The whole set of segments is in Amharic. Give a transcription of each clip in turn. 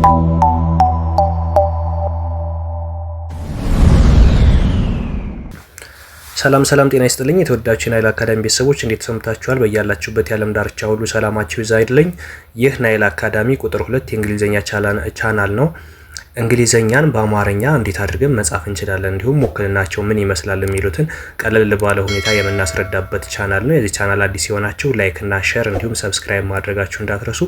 ሰላም ሰላም፣ ጤና ይስጥልኝ የተወዳችሁ የናይል አካዳሚ ቤተሰቦች፣ እንዴት ሰምታችኋል? በያላችሁበት የዓለም ዳርቻ ሁሉ ሰላማችሁ ይብዛ ይድለኝ። ይህ ናይል አካዳሚ ቁጥር 2 የእንግሊዝኛ ቻናል ነው። እንግሊዘኛን በአማርኛ እንዴት አድርገን መጻፍ እንችላለን፣ እንዲሁም ውክልናቸው ምን ይመስላል የሚሉትን ቀለል ባለ ሁኔታ የምናስረዳበት ቻናል ነው። የዚህ ቻናል አዲስ የሆናችሁ like እና share እንዲሁም subscribe ማድረጋችሁ እንዳትረሱ።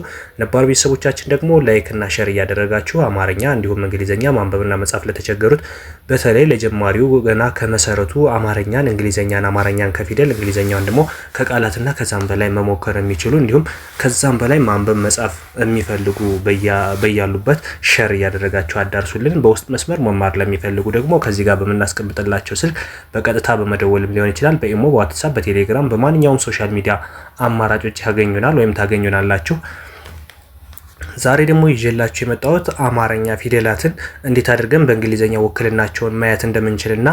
ነባር ቤተሰቦቻችን ደግሞ like እና share እያደረጋችሁ አማርኛ እንዲሁም እንግሊዘኛ ማንበብና መጻፍ ለተቸገሩት፣ በተለይ ለጀማሪው ገና ከመሰረቱ አማርኛን እንግሊዘኛን፣ አማርኛን ከፊደል እንግሊዘኛውን ደግሞ ከቃላትና ከዛም በላይ መሞከር የሚችሉ፣ እንዲሁም ከዛም በላይ ማንበብ መጻፍ የሚፈልጉ በያሉበት share እያደረጋችሁ አዳርሱልን። በውስጥ መስመር መማር ለሚፈልጉ ደግሞ ከዚህ ጋር በምናስቀምጥላቸው ስልክ በቀጥታ በመደወልም ሊሆን ይችላል። በኢሞ፣ በዋትሳፕ፣ በቴሌግራም፣ በማንኛውም social media አማራጮች ያገኙናል ወይም ታገኙናላችሁ። ዛሬ ደግሞ ይዤላችሁ የመጣሁት አማርኛ ፊደላትን እንዴት አድርገን በእንግሊዝኛ ውክልናቸውን ማየት እንደምንችልና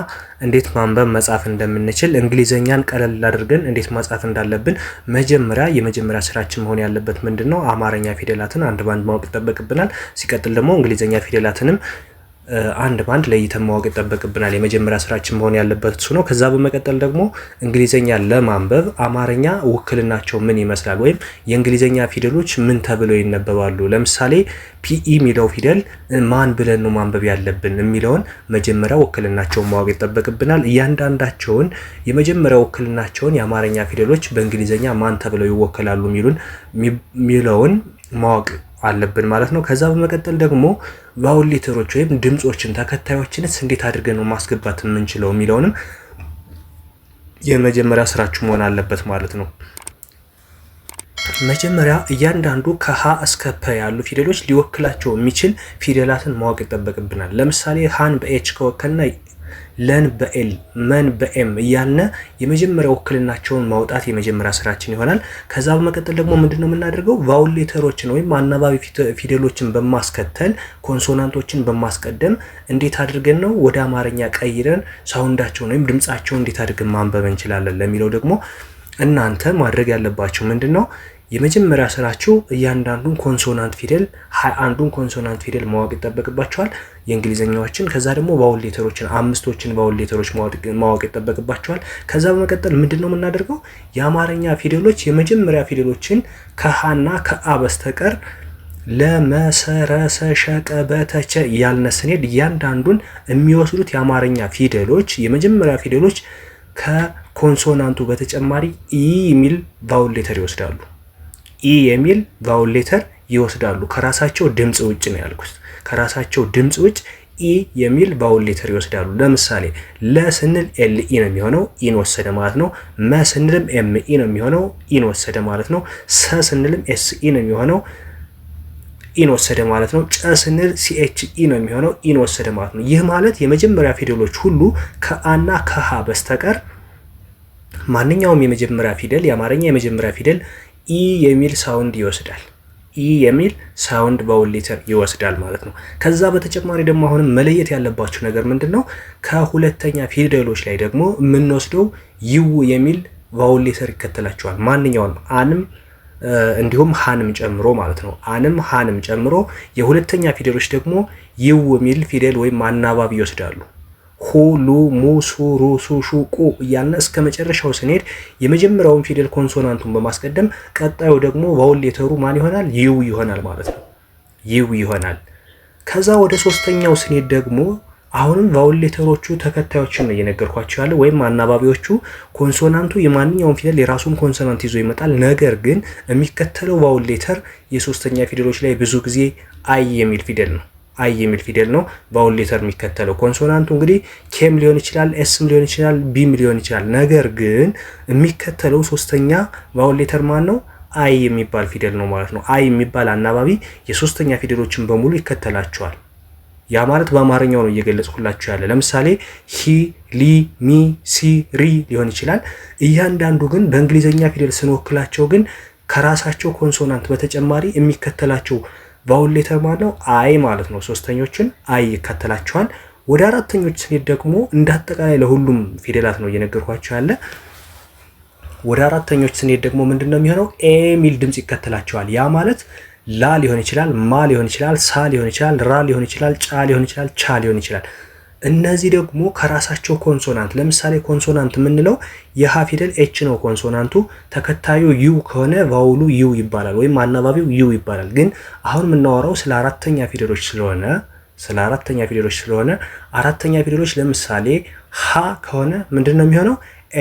እንዴት ማንበብ መጻፍ እንደምንችል፣ እንግሊዝኛን ቀለል አድርገን እንዴት መጻፍ እንዳለብን፣ መጀመሪያ የመጀመሪያ ስራችን መሆን ያለበት ምንድን ነው? አማርኛ ፊደላትን አንድ ባንድ ማወቅ ይጠበቅብናል። ሲቀጥል ደግሞ እንግሊዝኛ ፊደላትንም አንድ ባንድ ለይተን ማወቅ ይጠበቅብናል። የመጀመሪያ ስራችን መሆን ያለበት እሱ ነው። ከዛ በመቀጠል ደግሞ እንግሊዝኛ ለማንበብ አማርኛ ውክልናቸው ምን ይመስላል ወይም የእንግሊዝኛ ፊደሎች ምን ተብለው ይነበባሉ፣ ለምሳሌ PE የሚለው ፊደል ማን ብለን ነው ማንበብ ያለብን የሚለውን መጀመሪያ ውክልናቸውን ማወቅ ይጠበቅብናል። እያንዳንዳቸውን የመጀመሪያ ውክልናቸውን የአማርኛ ፊደሎች በእንግሊዝኛ ማን ተብለው ይወከላሉ የሚለውን ማወቅ አለብን ማለት ነው። ከዛ በመቀጠል ደግሞ vowel letter ኦች ወይም ድምጾችን ተከታዮችንስ እንዴት አድርገን ነው ማስገባት የምንችለው የሚለውንም የመጀመሪያ ስራችሁ መሆን አለበት ማለት ነው። መጀመሪያ እያንዳንዱ ከሀ እስከ ፐ ያሉ ፊደሎች ሊወክላቸው የሚችል ፊደላትን ማወቅ ይጠበቅብናል። ለምሳሌ ሃን በ H ከወከልና ለን በ L፣ መን በ M እያልነ የመጀመሪያ ውክልናቸውን ማውጣት የመጀመሪያ ስራችን ይሆናል። ከዛ በመቀጠል ደግሞ ምንድን ነው የምናደርገው? Vowel letter ኦችን ወይም አናባቢ ፊደሎችን በማስከተል፣ consonant ኦችን በማስቀደም እንዴት አድርገን ነው ወደ አማርኛ ቀይረን sound ኣቸውን ወይም ድምጻቸውን እንዴት አድርገን ማንበብ እንችላለን ለሚለው ደግሞ እናንተ ማድረግ ያለባችሁ ምንድን ነው? የመጀመሪያ ስራችሁ እያንዳንዱን consonant ፊደል፣ 21ዱን consonant ፊደል ማወቅ ይጠበቅባችኋል የእንግሊዝኛዎችን። ከዛ ደግሞ vowel letter ኦችን፣ አምስቶችን vowel letter ኦች ማወቅ ይጠበቅባችኋል። ከዛ በመቀጠል ምንድን ነው የምናደርገው? የአማርኛ ፊደሎች የመጀመሪያ ፊደሎችን ከሀና ከአ በስተቀር ለመሰረሰሸቀበተቸ እያልነ ስንሄድ እያንዳንዱን የሚወስዱት የአማርኛ ፊደሎች የመጀመሪያ ፊደሎች ከ consonant ኡ በተጨማሪ E የሚል vowel letter ይወስዳሉ። E የሚል vowel letter ይወስዳሉ። ከራሳቸው ድምፅ ውጭ ነው ያልኩት። ከራሳቸው ድምፅ ውጭ E የሚል vowel letter ይወስዳሉ። ለምሳሌ ለ ስንል L E ነው የሚሆነው፣ E ን ወሰደ ማለት ነው። መ ስንልም M E ነው የሚሆነው፣ E ን ወሰደ ማለት ነው። ሰ ስንልም S E ነው የሚሆነው፣ E ን ወሰደ ማለት ነው። ጨ ስንል CH E ነው የሚሆነው፣ E ን ወሰደ ማለት ነው። ይህ ማለት የመጀመሪያ ፊደሎች ሁሉ ከአና ከሀ በስተቀር ማንኛውም የመጀመሪያ ፊደል፣ የአማርኛ የመጀመሪያ ፊደል E የሚል sound ይወስዳል። E የሚል sound vowel letter ይወስዳል ማለት ነው። ከዛ በተጨማሪ ደግሞ አሁንም መለየት ያለባችሁ ነገር ምንድን ነው? ከሁለተኛ ፊደሎች ላይ ደግሞ የምንወስደው U የሚል vowel letter ይከተላቸዋል። ማንኛውንም አንም እንዲሁም ሃንም ጨምሮ ማለት ነው። አንም ሃንም ጨምሮ የሁለተኛ ፊደሎች ደግሞ U የሚል ፊደል ወይም አናባቢ ይወስዳሉ። ሁ፣ ሉ፣ ሙ፣ ሱ፣ ሩ፣ ሱ፣ ሹ፣ ቁ እያልን እስከ መጨረሻው ስንሄድ የመጀመሪያውን ፊደል consonant ኡን በማስቀደም ቀጣዩ ደግሞ vowel letter ኡ ማን ይሆናል? U ይሆናል ማለት ነው። U ይሆናል። ከዛ ወደ ሶስተኛው ስንሄድ ደግሞ አሁንም vowel letter ኦቹ ተከታዮችን ነው እየነገርኳቸው ያለ ወይም አናባቢዎቹ። Consonant ኡ የማንኛውም ፊደል የራሱን consonant ይዞ ይመጣል። ነገር ግን የሚከተለው vowel letter የሶስተኛ ፊደሎች ላይ ብዙ ጊዜ I የሚል ፊደል ነው። I የሚል ፊደል ነው vowel letter የሚከተለው። Consonant ኡ እንግዲህ K ም ሊሆን ይችላል፣ S ም ሊሆን ይችላል፣ B ም ሊሆን ይችላል። ነገር ግን የሚከተለው ሶስተኛ vowel letter ማን ነው? I የሚባል ፊደል ነው ማለት ነው። I የሚባል አናባቢ የሶስተኛ ፊደሎችን በሙሉ ይከተላቸዋል። ያ ማለት በአማርኛው ነው እየገለጽኩላችሁ ያለ። ለምሳሌ ሂ፣ ሊ፣ ሚ፣ ሲ፣ ሪ ሊሆን ይችላል። እያንዳንዱ ግን በእንግሊዝኛ ፊደል ስንወክላቸው ግን ከራሳቸው consonant በተጨማሪ የሚከተላቸው vowel letter ማለት ነው I ማለት ነው። ሶስተኞችን I ይከተላቸዋል። ወደ አራተኞች ስንሄድ ደግሞ እንደ አጠቃላይ ለሁሉም ፊደላት ነው እየነገርኳቸው ያለ። ወደ አራተኞች ስንሄድ ደግሞ ምንድን ነው የሚሆነው? A የሚል ድምፅ ይከተላቸዋል። ያ ማለት ላ ሊሆን ይችላል፣ ማ ሊሆን ይችላል፣ ሳ ሊሆን ይችላል፣ ራ ሊሆን ይችላል፣ ጫ ሊሆን ይችላል፣ ቻ ሊሆን ይችላል። እነዚህ ደግሞ ከራሳቸው consonant፣ ለምሳሌ consonant የምንለው የሀ ፊደል H ነው consonant ኡ። ተከታዩ U ከሆነ vowel ኡ U ይባላል ወይም አናባቢው U ይባላል። ግን አሁን የምናወራው ስለ አራተኛ ፊደሎች ስለሆነ አራተኛ ፊደሎች ለምሳሌ ሀ ከሆነ ምንድን ነው የሚሆነው?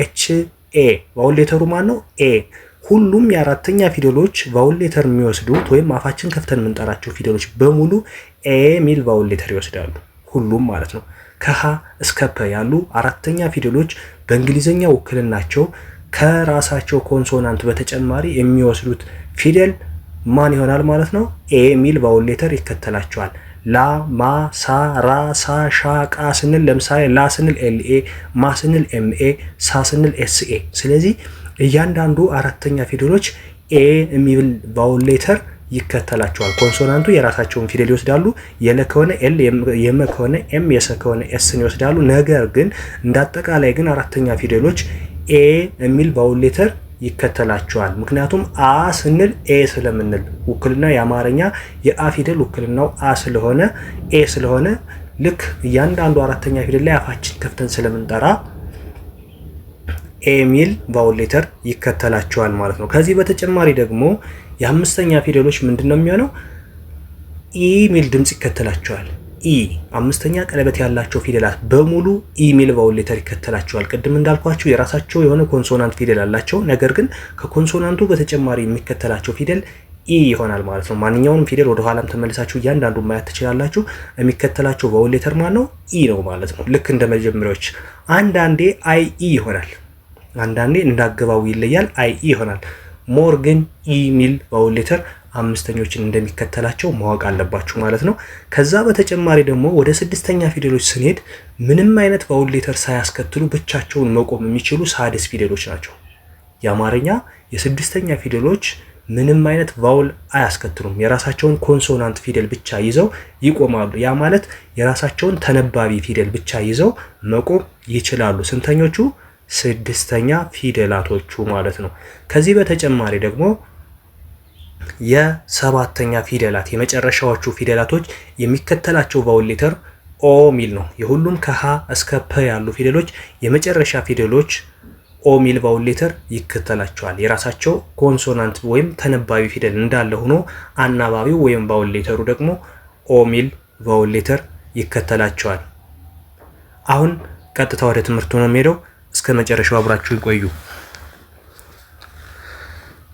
H A። Vowel letter ኡ ማን ነው? A። ሁሉም የአራተኛ ፊደሎች vowel letter የሚወስዱት ወይም አፋችን ከፍተን የምንጠራቸው ፊደሎች በሙሉ A ሚል vowel letter ይወስዳሉ። ሁሉም ማለት ነው። ከሀ እስከ ፐ ያሉ አራተኛ ፊደሎች በእንግሊዝኛ ውክልናቸው ከራሳቸው consonant በተጨማሪ የሚወስዱት ፊደል ማን ይሆናል ማለት ነው? A ሚል vowel letter ይከተላቸዋል። ላ፣ ማ፣ ሳ፣ ራ፣ ሳ፣ ሻ፣ ቃ ስንል ለምሳሌ ላ ስንል L A፣ ማ ስንል M A፣ ሳ ስንል S A። ስለዚህ እያንዳንዱ አራተኛ ፊደሎች A የሚል vowel letter ይከተላቸዋል። Consonant ኡ የራሳቸውን ፊደል ይወስዳሉ። የለ ከሆነ L፣ የመ ከሆነ M፣ የሰ ከሆነ S ን ይወስዳሉ። ነገር ግን እንደ አጠቃላይ ግን አራተኛ ፊደሎች A የሚል vowel letter ይከተላቸዋል። ምክንያቱም አ ስንል A ስለምንል፣ ውክልና የአማርኛ የአ ፊደል ውክልናው አ ስለሆነ፣ A ስለሆነ፣ ልክ እያንዳንዱ አራተኛ ፊደል ላይ አፋችን ከፍተን ስለምንጠራ A ሚል vowel letter ይከተላቸዋል ማለት ነው። ከዚህ በተጨማሪ ደግሞ የአምስተኛ ፊደሎች ምንድን ነው የሚሆነው? E ሚል ድምፅ ይከተላቸዋል። E። አምስተኛ ቀለበት ያላቸው ፊደላት በሙሉ E ሚል vowel letter ይከተላቸዋል። ቅድም እንዳልኳችሁ የራሳቸው የሆነ consonant ፊደል አላቸው። ነገር ግን ከ consonant ኡ በተጨማሪ የሚከተላቸው ፊደል E ይሆናል ማለት ነው። ማንኛውንም ፊደል ወደ ኋላም ተመልሳችሁ እያንዳንዱ ማየት ትችላላችሁ። የሚከተላቸው vowel letter ማን ነው? E ነው ማለት ነው። ልክ እንደ መጀመሪያዎች አንዳንዴ I E ይሆናል። አንዳንዴ እንዳገባቡ ይለያል። I E ይሆናል። More ግን E ሚል vowel letter አምስተኞችን እንደሚከተላቸው ማወቅ አለባችሁ ማለት ነው። ከዛ በተጨማሪ ደግሞ ወደ ስድስተኛ ፊደሎች ስንሄድ ምንም አይነት vowel letter ሳያስከትሉ ብቻቸውን መቆም የሚችሉ ሳድስ ፊደሎች ናቸው። የአማርኛ የስድስተኛ ፊደሎች ምንም አይነት vowel አያስከትሉም። የራሳቸውን consonant ፊደል ብቻ ይዘው ይቆማሉ። ያ ማለት የራሳቸውን ተነባቢ ፊደል ብቻ ይዘው መቆም ይችላሉ። ስንተኞቹ? ስድስተኛ ፊደላቶቹ ማለት ነው። ከዚህ በተጨማሪ ደግሞ የሰባተኛ ፊደላት፣ የመጨረሻዎቹ ፊደላቶች የሚከተላቸው vowel letter O ሚል ነው። የሁሉም ከሀ እስከ ፐ ያሉ ፊደሎች የመጨረሻ ፊደሎች O ሚል vowel letter ይከተላቸዋል። የራሳቸው consonant ወይም ተነባቢ ፊደል እንዳለ ሆኖ አናባቢው ወይም vowel letter ኡ ደግሞ O ሚል vowel letter ይከተላቸዋል። አሁን ቀጥታ ወደ ትምህርቱ ነው የምሄደው። እስከ መጨረሻው አብራችሁ ይቆዩ።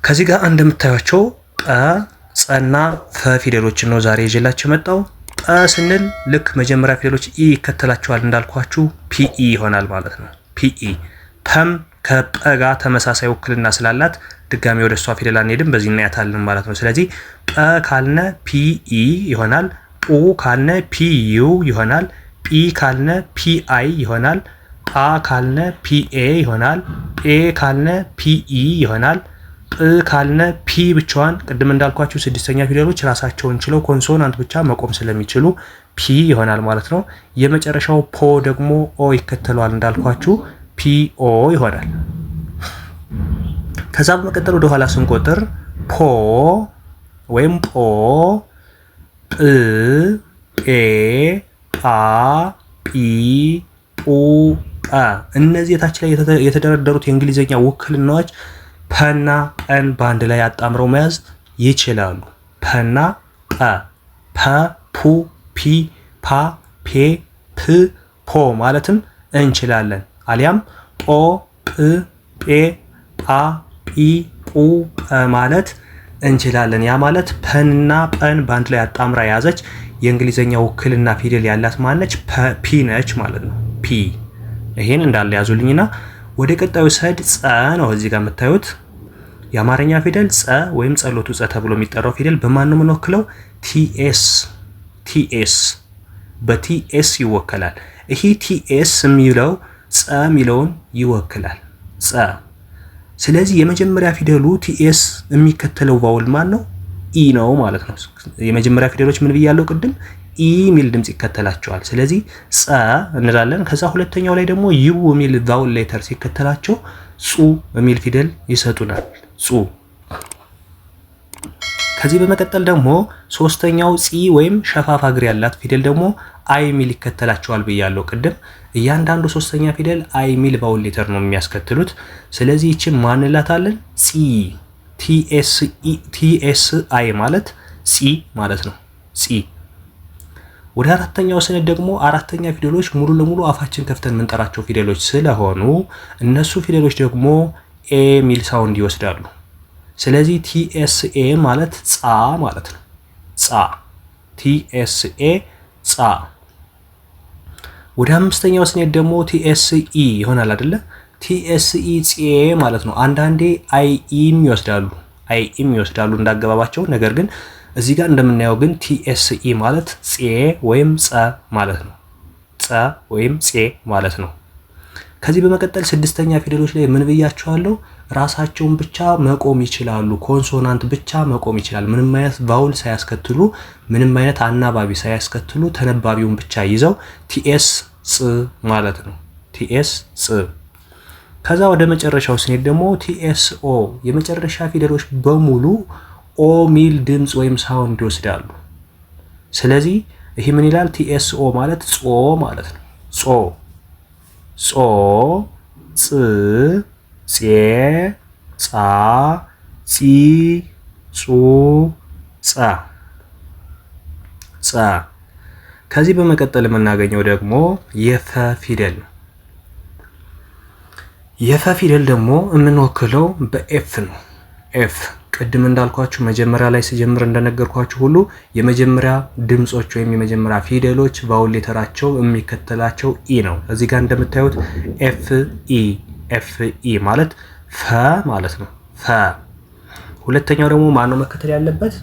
ከዚህ ጋር እንደምታዩቸው ጠ፣ ጸና ፈ ፊደሎችን ነው ዛሬ ይዤላችሁ የመጣው። ጠ ስንል ልክ መጀመሪያ ፊደሎች E ይከተላቸዋል እንዳልኳችሁ PE ይሆናል ማለት ነው። PE። ፐም ከጰ ጋር ተመሳሳይ ውክልና ስላላት ድጋሚ ወደ እሷ ፊደል አንሄድም፣ በዚህ እናያታለን ማለት ነው። ስለዚህ ጠ ካልነ PE ይሆናል። ጱ ካልነ PU ይሆናል። ጲ ካልነ PI ይሆናል። ጳ ካልነ PA ይሆናል። ጴ ካልነ PE ይሆናል። ጵ ካልነ P ብቻዋን፣ ቅድም እንዳልኳችሁ ስድስተኛ ፊደሎች ራሳቸውን ችለው consonant ብቻ መቆም ስለሚችሉ P ይሆናል ማለት ነው። የመጨረሻው ፖ ደግሞ O ይከተለዋል፣ እንዳልኳችሁ P O ይሆናል። ከዛ በመቀጠል ወደ ኋላ ስንቆጥር ፖ ወይም ጶ፣ ጵ፣ ጴ፣ ጳ፣ ጲ፣ ጱ፣ ጰ። እነዚህ የታች ላይ የተደረደሩት የእንግሊዝኛ ውክልናዎች ፐና ጰን በአንድ ላይ አጣምረው መያዝ ይችላሉ። ፐና ጰ፣ ፐ፣ ፑ፣ ፒ፣ ፓ፣ ፔ፣ ፕ፣ ፖ ማለትም እንችላለን። አሊያም ጶ፣ ጵ፣ ጴ፣ ጳ፣ ጲ፣ ጱ፣ ጰ ማለት እንችላለን። ያ ማለት ፐንና ጰን በአንድ ላይ አጣምራ የያዘች የእንግሊዝኛ ውክልና ፊደል ያላት ማነች? P ነች ማለት ነው። P። ይሄን እንዳለ ያዙልኝና ወደ ቀጣዩ ሰድ ጸ ነው። እዚህ ጋር የምታዩት የአማርኛ ፊደል ጸ ወይም ጸሎቱ ጸ ተብሎ የሚጠራው ፊደል በማን ነው የምንወክለው? TS፣ TS፣ በ TS ይወከላል። ይሄ TS የሚለው ጸ የሚለውን ይወክላል። ጸ። ስለዚህ የመጀመሪያ ፊደሉ TS የሚከተለው vowel ማን ነው? E ነው ማለት ነው። የመጀመሪያ ፊደሎች ምን ብያለው ቅድም? E የሚል ድምጽ ይከተላቸዋል። ስለዚህ ጸ እንላለን። ከዛ ሁለተኛው ላይ ደግሞ U የሚል vowel letter ሲከተላቸው ጹ የሚል ፊደል ይሰጡናል። ጹ። ከዚህ በመቀጠል ደግሞ ሶስተኛው ፂ ወይም ሸፋፋ እግር ያላት ፊደል ደግሞ I ሚል ይከተላቸዋል ብያለሁ ቅድም። እያንዳንዱ ሶስተኛ ፊደል I ሚል vowel letter ነው የሚያስከትሉት። ስለዚህ ይችን ማን እንላታለን? ፂ። TS I ማለት ፂ ማለት ነው። ፂ። ወደ አራተኛው ስንሄድ ደግሞ አራተኛ ፊደሎች ሙሉ ለሙሉ አፋችን ከፍተን የምንጠራቸው ፊደሎች ስለሆኑ እነሱ ፊደሎች ደግሞ A ሚል sound ይወስዳሉ። ስለዚህ TSA ማለት ጻ ማለት ነው። ጻ፣ TSA ጻ። ወደ አምስተኛው ስንሄድ ደግሞ TSE ይሆናል አይደለ? TSE ጼ ማለት ነው። አንዳንዴ IE ም ይወስዳሉ፣ IE ም ይወስዳሉ እንዳገባባቸው። ነገር ግን እዚህ ጋር እንደምናየው ግን TSE ማለት ጼ ወይም ጸ ማለት ነው። ጸ ወይም ጼ ማለት ነው። ከዚህ በመቀጠል ስድስተኛ ፊደሎች ላይ ምን ብያቸዋለሁ? ራሳቸውን ብቻ መቆም ይችላሉ። Consonant ብቻ መቆም ይችላል። ምንም አይነት vowel ሳያስከትሉ፣ ምንም አይነት አናባቢ ሳያስከትሉ ተነባቢውን ብቻ ይዘው TS ጽ ማለት ነው። TS ጽ። ከዛ ወደ መጨረሻው ስንሄድ ደግሞ TSO የመጨረሻ ፊደሎች በሙሉ O ሚል ድምፅ ወይም sound ይወስዳሉ። ስለዚህ ይህ ምን ይላል? TSO ማለት ጾ ማለት ነው። ጾ፣ ጾ፣ ጽ፣ ጼ፣ ጻ፣ ጺ፣ ጹ፣ ጸ፣ ጸ። ከዚህ በመቀጠል የምናገኘው ደግሞ የፈ ፊደል ነው። የፈ ፊደል ደግሞ የምንወክለው በ F ነው። F ቅድም እንዳልኳችሁ፣ መጀመሪያ ላይ ስጀምር እንደነገርኳችሁ ሁሉ የመጀመሪያ ድምጾች ወይም የመጀመሪያ ፊደሎች vowel letter ኣቸው የሚከተላቸው E ነው። እዚህ ጋር እንደምታዩት FE፣ FE ማለት ፈ ማለት ነው። ፈ። ሁለተኛው ደግሞ ማነው መከተል ያለበት?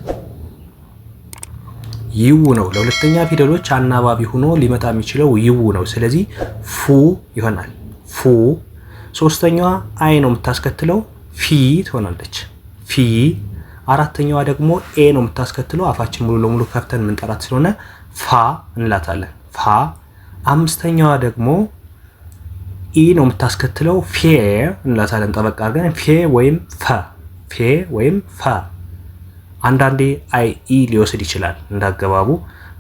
U ነው። ለሁለተኛ ፊደሎች አናባቢ ሆኖ ሊመጣ የሚችለው U ነው። ስለዚህ ፉ ይሆናል። ፉ። ሶስተኛዋ I ነው የምታስከትለው፣ ፊ ትሆናለች። ፊ። አራተኛዋ ደግሞ A ነው የምታስከትለው፣ አፋችን ሙሉ ለሙሉ ከፍተን የምንጠራት ስለሆነ ፋ እንላታለን። ፋ። አምስተኛዋ ደግሞ E ነው የምታስከትለው፣ ፌ እንላታለን። ጠበቅ አድርገን ፌ ወይም ፈ፣ ፌ ወይም ፈ። አንዳንዴ IE ሊወስድ ይችላል እንዳገባቡ።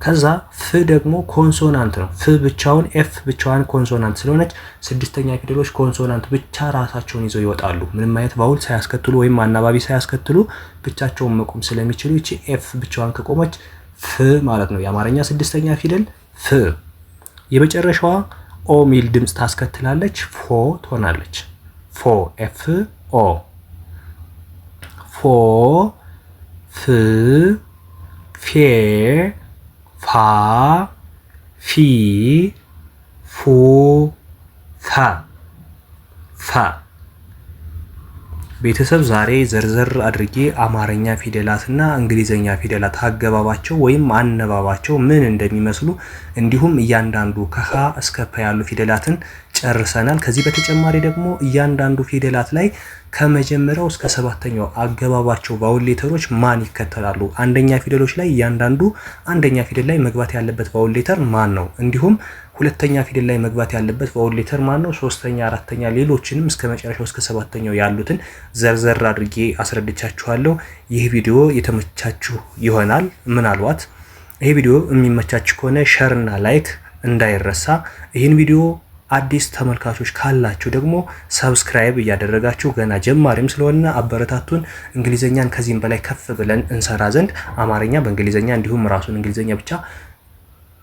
ከዛ ፍ ደግሞ consonant ነው። ፍ ብቻውን፣ F ብቻዋን consonant ስለሆነች ስድስተኛ ፊደሎች consonant ብቻ ራሳቸውን ይዘው ይወጣሉ። ምንም አይነት vowel ሳያስከትሉ ወይም አናባቢ ሳያስከትሉ ብቻቸውን መቆም ስለሚችሉ ይቺ F ብቻዋን ከቆመች ፍ ማለት ነው። የአማርኛ ስድስተኛ ፊደል ፍ። የመጨረሻዋ O ሚል ድምፅ ታስከትላለች። ፎ ትሆናለች። ፎ፣ FO፣ ፎ፣ ፍ፣ ፌ፣ ፋ፣ ፊ፣ ፉ፣ ፈ፣ ፈ። ቤተሰብ፣ ዛሬ ዘርዘር አድርጌ አማርኛ ፊደላትና እንግሊዘኛ ፊደላት አገባባቸው ወይም አነባባቸው ምን እንደሚመስሉ እንዲሁም እያንዳንዱ ከሀ እስከ ፐ ያሉ ፊደላትን ጨርሰናል። ከዚህ በተጨማሪ ደግሞ እያንዳንዱ ፊደላት ላይ ከመጀመሪያው እስከ ሰባተኛው አገባባቸው vowel letter ኦች ማን ይከተላሉ፣ አንደኛ ፊደሎች ላይ እያንዳንዱ አንደኛ ፊደል ላይ መግባት ያለበት vowel letter ማን ነው፣ እንዲሁም ሁለተኛ ፊደል ላይ መግባት ያለበት vowel letter ማን ነው፣ ሶስተኛ፣ አራተኛ፣ ሌሎችንም እስከ መጨረሻው እስከ ሰባተኛው ያሉትን ዘርዘር አድርጌ አስረድቻችኋለሁ። ይህ ቪዲዮ የተመቻችሁ ይሆናል። ምናልባት ይህ ቪዲዮ የሚመቻችሁ ከሆነ share እና like እንዳይረሳ። ይህን ቪዲዮ አዲስ ተመልካቾች ካላችሁ ደግሞ subscribe እያደረጋችሁ ገና ጀማሪም ስለሆነ አበረታቱን። እንግሊዘኛን ከዚህም በላይ ከፍ ብለን እንሰራ ዘንድ አማርኛ በእንግሊዘኛ እንዲሁም ራሱን እንግሊዘኛ ብቻ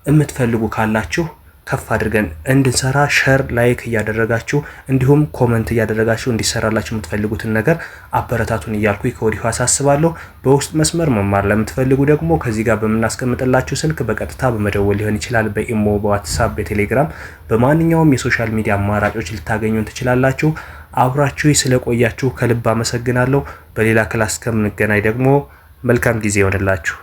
የምትፈልጉ ካላችሁ ከፍ አድርገን እንድንሰራ share፣ like እያደረጋችሁ እንዲሁም comment እያደረጋችሁ እንዲሰራላችሁ የምትፈልጉትን ነገር አበረታቱን እያልኩ ከወዲሁ አሳስባለሁ። በውስጥ መስመር መማር ለምትፈልጉ ደግሞ ከዚህ ጋር በምናስቀምጥላችሁ ስልክ በቀጥታ በመደወል ሊሆን ይችላል። በኢሞ፣ በዋትሳፕ፣ በቴሌግራም፣ በማንኛውም የ social media አማራጮች ልታገኙን ትችላላችሁ። አብራችሁ ስለቆያችሁ ከልብ አመሰግናለሁ። በሌላ class እስከምንገናኝ ደግሞ መልካም ጊዜ ይሆንላችሁ።